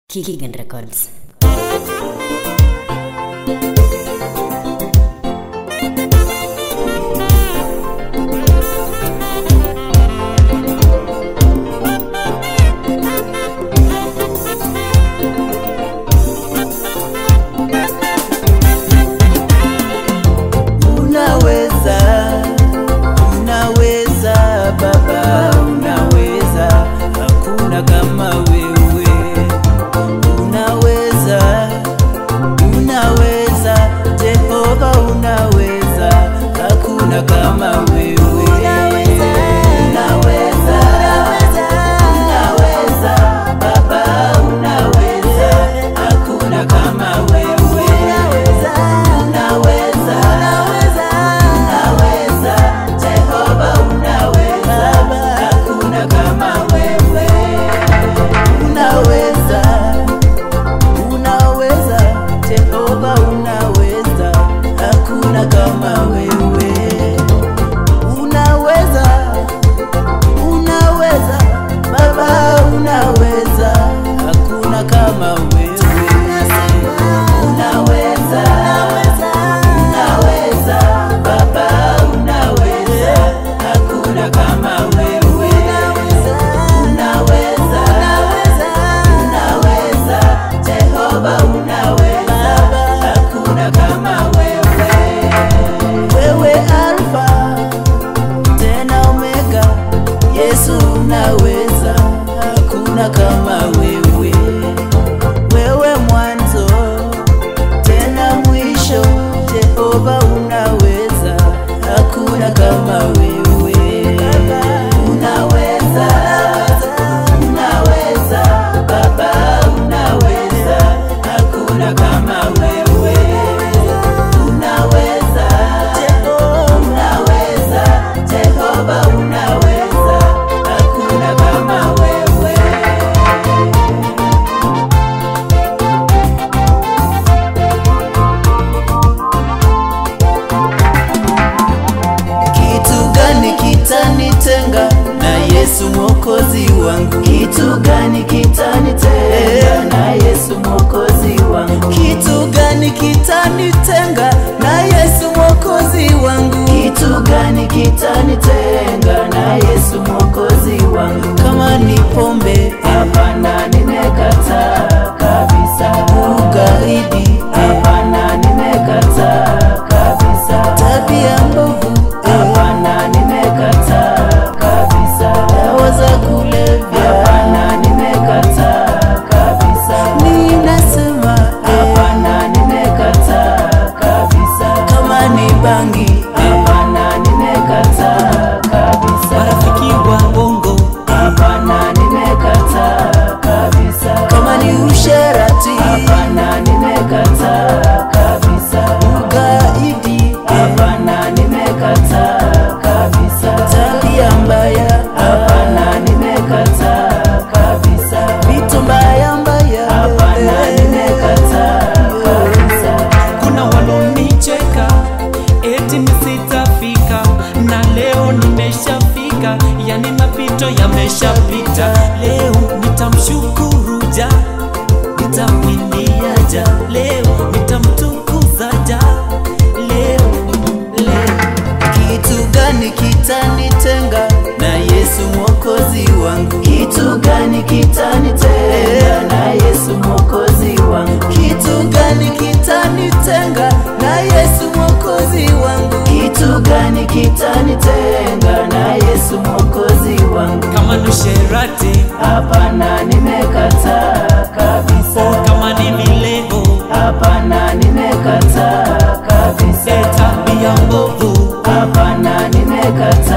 Kigan Records. Unaweza, unaweza Baba, unaweza, hakuna kama wewe. Unaweza, unaweza Jehova, unaweza, hakuna kama wewe. Unaweza, unaweza, unaweza Baba, unaweza, hakuna kama wewe. Unaweza, unaweza, unaweza Jehova, unaweza, hakuna kama wewe. Unaweza, unaweza Jehova, unaweza, hakuna kama wewe. Unaweza, unaweza Baba, unaweza, hakuna kama wewe. Unaweza, unaweza Baba, unaweza, hakuna kama wewe. Unaweza, unaweza Jehova, unaweza, hakuna kama wewe. Wewe Alfa tena Omega, Yesu unaweza, hakuna kama wewe. Wewe mwanzo tena mwisho, Jehova unaweza, hakuna kama wewe. Unaweza, unaweza Baba, unaweza, hakuna kama wewe. Unaweza, unaweza Jehova, unaweza, hakuna kama wewe. Kitu gani kitanitenga na Yesu Mwokozi wangu? Kitu gani kitanitenga na Yesu Mwokozi wangu? Kitu gani kitanitenga na Yesu Mwokozi wangu? Kitu gani kitanitenga na Yesu Mwokozi wangu? Kama ni pombe, hapana, nimekataa kabisa. Ugaidi, hapana, nimekataa kabisa. Tabia mbovu, hapana, nimekataa kabisa. Dawa za kulevya, hapana, nimekataa kabisa. Ninasema hapana, nimekataa kabisa. Kama ni bangi, hapana, nimekataa kabisa. Marafiki wa bongo, hapana, nimekataa kabisa. Kama ni usherati, hapana, nimekataa kabisa. Ugaidi, hapana, nimekataa kabisa. Tabia mbaya, hapana, nimekataa kabisa. Vitu mbaya mbaya, hapana, nimekataa kabisa. Kuna walonicheka eti nisitafika, na leo nimeshafika, yani mapito yameshapita. Leo nitamshukuru Ja, nitamwimbia Ja, leo nitamtukuza Ja, leo leo. Kitu gani kitanitenga na Yesu Mwokozi wangu? Kitu gani kitanitenga na Yesu Mwokozi wangu? Kitu gani kitanitenga na Yesu Mwokozi wangu? Kitu gani kitanitenga na Yesu Mwokozi wangu? Kama ni usherati, hapana, nimekataa kabisa. Kama ni vileo, hapana, nimekataa kabisa. Tabia mbovu, hapana, nimekataa.